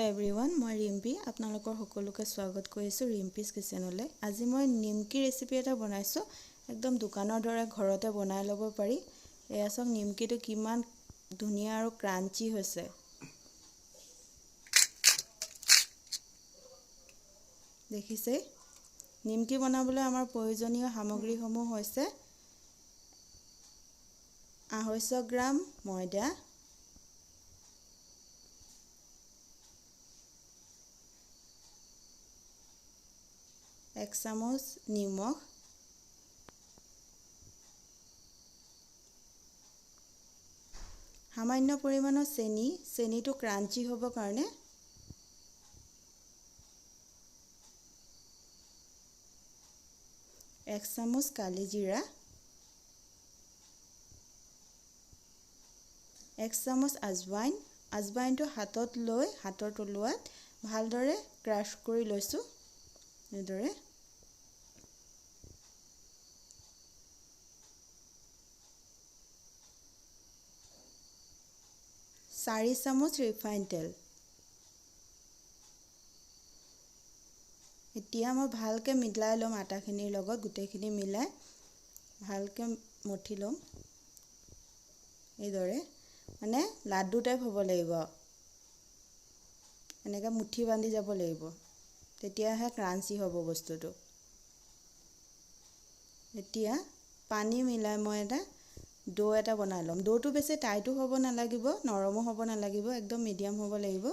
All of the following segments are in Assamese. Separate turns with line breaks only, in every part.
এভৰিৱান, মই ৰিম্পী, আপোনালোকৰ সকলোকে স্বাগত কৰিছোঁ ৰিম্পীজ কিচেনলৈ। আজি মই নিমকি ৰেচিপি এটা বনাইছোঁ, একদম দোকানৰ দৰে ঘৰতে বনাই ল'ব পাৰি। এয়া চাওক, নিমকিটো কিমান ধুনীয়া আৰু ক্ৰাঞ্চি হৈছে। দেখিছে, নিমকি বনাবলৈ আমাৰ প্ৰয়োজনীয় সামগ্ৰীসমূহ হৈছে 250 গ্ৰাম ময়দা, 1 চামুচ নিমখ, সামান্য পৰিমাণৰ চেনি, চেনিটো ক্ৰাঞ্চি হ'ব কাৰণে, 1 চামুচ কালিজিৰা, 1 চামুচ আজৱাইন। আজৱাইনটো হাতত লৈ হাতৰ তলুৱাত ভালদৰে ক্ৰাছ কৰি লৈছোঁ এইদৰে। 4 চামুচ ৰিফাইন তেল। এতিয়া মই ভালকৈ মিলাই ল'ম আটাখিনিৰ লগত, গোটেইখিনি মিলাই ভালকৈ মঠি ল'ম এইদৰে, মানে লাডু টাইপ হ'ব লাগিব, এনেকৈ মুঠি বান্ধি যাব লাগিব, তেতিয়াহে ক্ৰাঞ্চি হ'ব বস্তুটো। এতিয়া পানী মিলাই মই এটা দৈ এটা বনাই ল'ম। দৈটো বেছি টাইটো হ'ব নালাগিব, নৰমো হ'ব নালাগিব, একদম মিডিয়াম হ'ব লাগিব।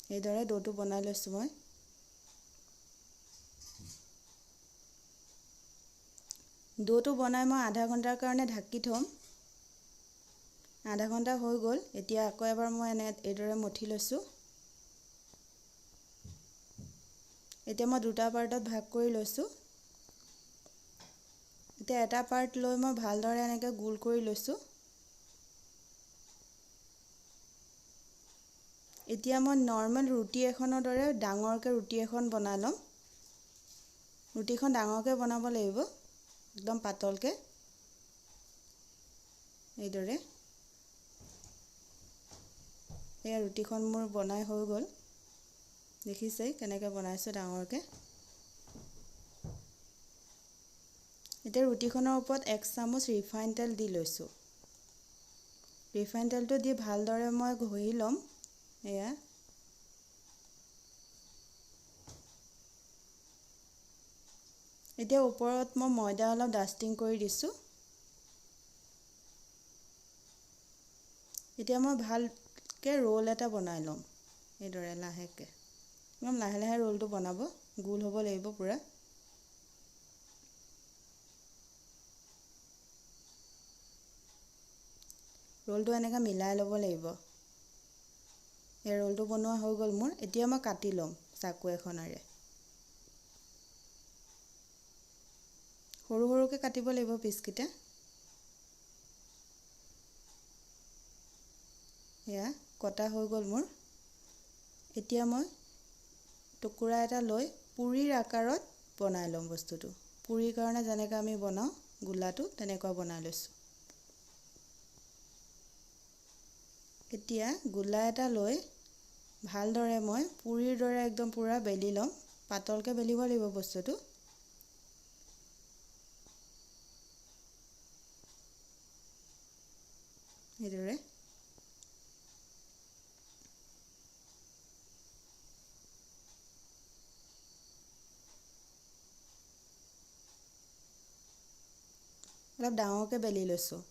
এইদৰে দৈটো বনাই লৈছোঁ মই। দৈটো বনাই মই আধা ঘণ্টাৰ কাৰণে ঢাকি থ'ম। আধা ঘণ্টা হৈ গ'ল। এতিয়া আকৌ এবাৰ মই এনে এইদৰে মঠি লৈছোঁ। এতিয়া মই দুটা পাৰ্টত ভাগ কৰি লৈছোঁ। এতিয়া এটা পাৰ্ট লৈ মই ভালদৰে এনেকৈ গোল কৰি লৈছোঁ। এতিয়া মই নৰ্মেল ৰুটি এখনৰ দৰে ডাঙৰকৈ ৰুটি এখন বনাই ল'ম। ৰুটিখন ডাঙৰকৈ বনাব লাগিব, একদম পাতলকৈ এইদৰে। এয়া ৰুটিখন মোৰ বনাই হৈ গ'ল। দেখিছেই কেনেকৈ বনাইছোঁ ডাঙৰকৈ। এতিয়া ৰুটিখনৰ ওপৰত 1 চামুচ ৰিফাইন তেল দি লৈছোঁ। ৰিফাইন তেলটো দি ভালদৰে মই ঘঁহি ল'ম। এয়া এতিয়া ওপৰত মই ময়দা অলপ ডাষ্টিং কৰি দিছোঁ। এতিয়া মই ভালকৈ ৰোল এটা বনাই ল'ম এইদৰে লাহেকৈ, একদম লাহে লাহে ৰোলটো বনাব, গোল হ'ব লাগিব পূৰা। ৰোলটো এনেকৈ মিলাই ল'ব লাগিব। এই ৰোলটো বনোৱা হৈ গ'ল মোৰ। এতিয়া মই কাটি ল'ম চাকু এখনেৰে, সৰু সৰুকৈ কাটিব লাগিব পিচকেইটা। এয়া কটা হৈ গ'ল মোৰ। এতিয়া মই টুকুৰা এটা লৈ পুৰিৰ আকাৰত বনাই ল'ম বস্তুটো। পুৰিৰ কাৰণে যেনেকৈ আমি বনাওঁ গোলাটো, তেনেকুৱা বনাই লৈছোঁ। এতিয়া গোলা এটা লৈ ভালদৰে মই পুৰিৰ দৰে একদম পূৰা বেলি ল'ম, পাতলকৈ বেলিব লাগিব বস্তুটো। এইদৰে অলপ ডাঙৰকৈ বেলি লৈছোঁ।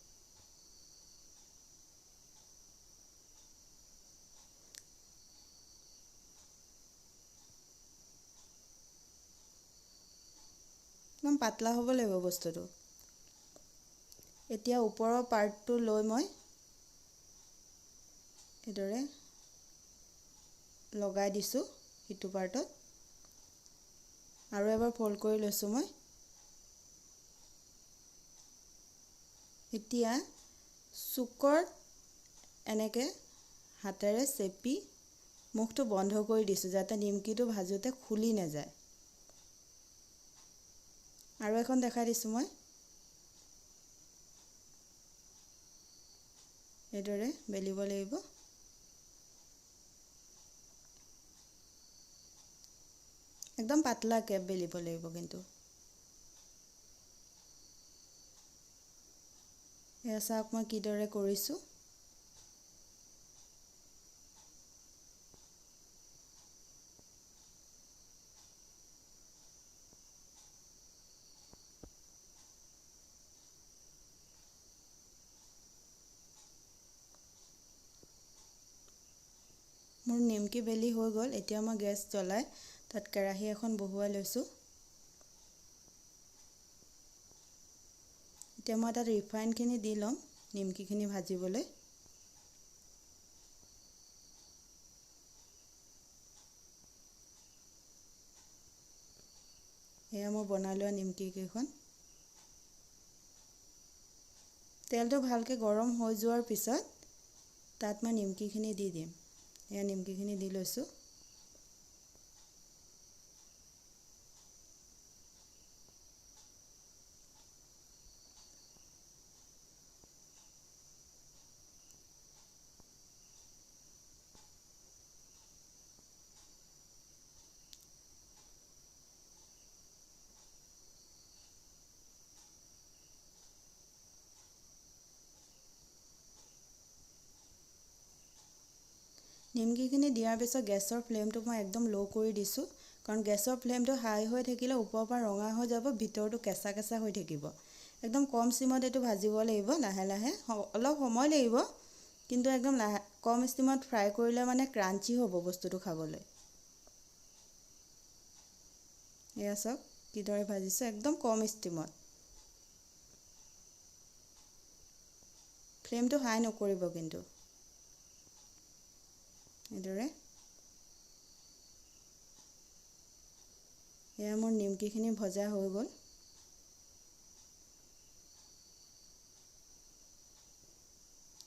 একদম পাতলা হ'ব লাগিব বস্তুটো। এতিয়া ওপৰৰ পাৰ্টটো লৈ মই এইদৰে লগাই দিছোঁ ইটো পাৰ্টত, আৰু এবাৰ ফ'ল্ড কৰি লৈছোঁ মই। এতিয়া চুকত এনেকৈ হাতেৰে চেপি মুখটো বন্ধ কৰি দিছোঁ, যাতে নিমকিটো ভাজোঁতে খুলি নাযায়। আৰু এখন দেখাই দিছোঁ মই। এইদৰে বেলিব লাগিব। একদম পাতলাকৈ বেলিব লাগিব কিন্তু। এয়া চাওক মই কিদৰে কৰিছোঁ। মোৰ নিমকি বেলি হৈ গ'ল। এতিয়া মই গেছ জ্বলাই তাত কেৰাহী এখন বহুৱাই লৈছোঁ। এতিয়া মই তাত ৰিফাইনখিনি দি ল'ম নিমকিখিনি ভাজিবলৈ। এয়া মই বনাই লোৱা নিমকি কেইখন। তেলটো ভালকৈ গৰম হৈ যোৱাৰ পিছত তাত মই নিমকিখিনি দি দিম। এয়া নিমকিখিনি দি লৈছোঁ। নিমকিখিনি দিয়াৰ পিছত গেছৰ ফ্লেমটো মই একদম ল' কৰি দিছোঁ, কাৰণ গেছৰ ফ্লেমটো হাই হৈ থাকিলে ওপৰৰ পৰা ৰঙা হৈ যাব, ভিতৰটো কেঁচা কেঁচা হৈ থাকিব। একদম কম ষ্টিমত এইটো ভাজিব লাগিব, লাহে লাহে, অলপ সময় লাগিব, কিন্তু একদম লাহে কম ষ্টিমত ফ্ৰাই কৰিলে মানে ক্ৰাঞ্চি হ'ব বস্তুটো খাবলৈ। এয়া চাওক কিদৰে ভাজিছোঁ, একদম কম ষ্টিমত। ফ্লেমটো হাই নকৰিব কিন্তু। এইদৰে এয়া মোৰ নিমকিখিনি ভজা হৈ গ'ল।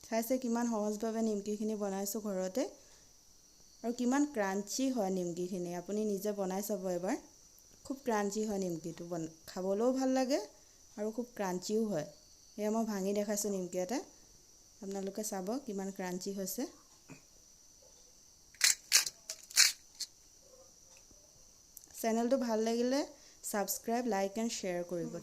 চাইছে কিমান সহজভাৱে নিমকিখিনি বনাইছোঁ ঘৰতে, আৰু কিমান ক্ৰাঞ্চি হয় নিমকিখিনি। আপুনি নিজে বনাই চাব এবাৰ, খুব ক্ৰাঞ্চি হয় নিমকিটো, খাবলৈও ভাল লাগে আৰু খুব ক্ৰাঞ্চিও হয়। এয়া মই ভাঙি দেখাইছোঁ নিমকি এটা, আপোনালোকে চাব কিমান ক্ৰাঞ্চি হৈছে। চেনেলটো ভাল লাগিলে ছাবস্ক্ৰাইব, লাইক এণ্ড শ্বেয়াৰ কৰিব।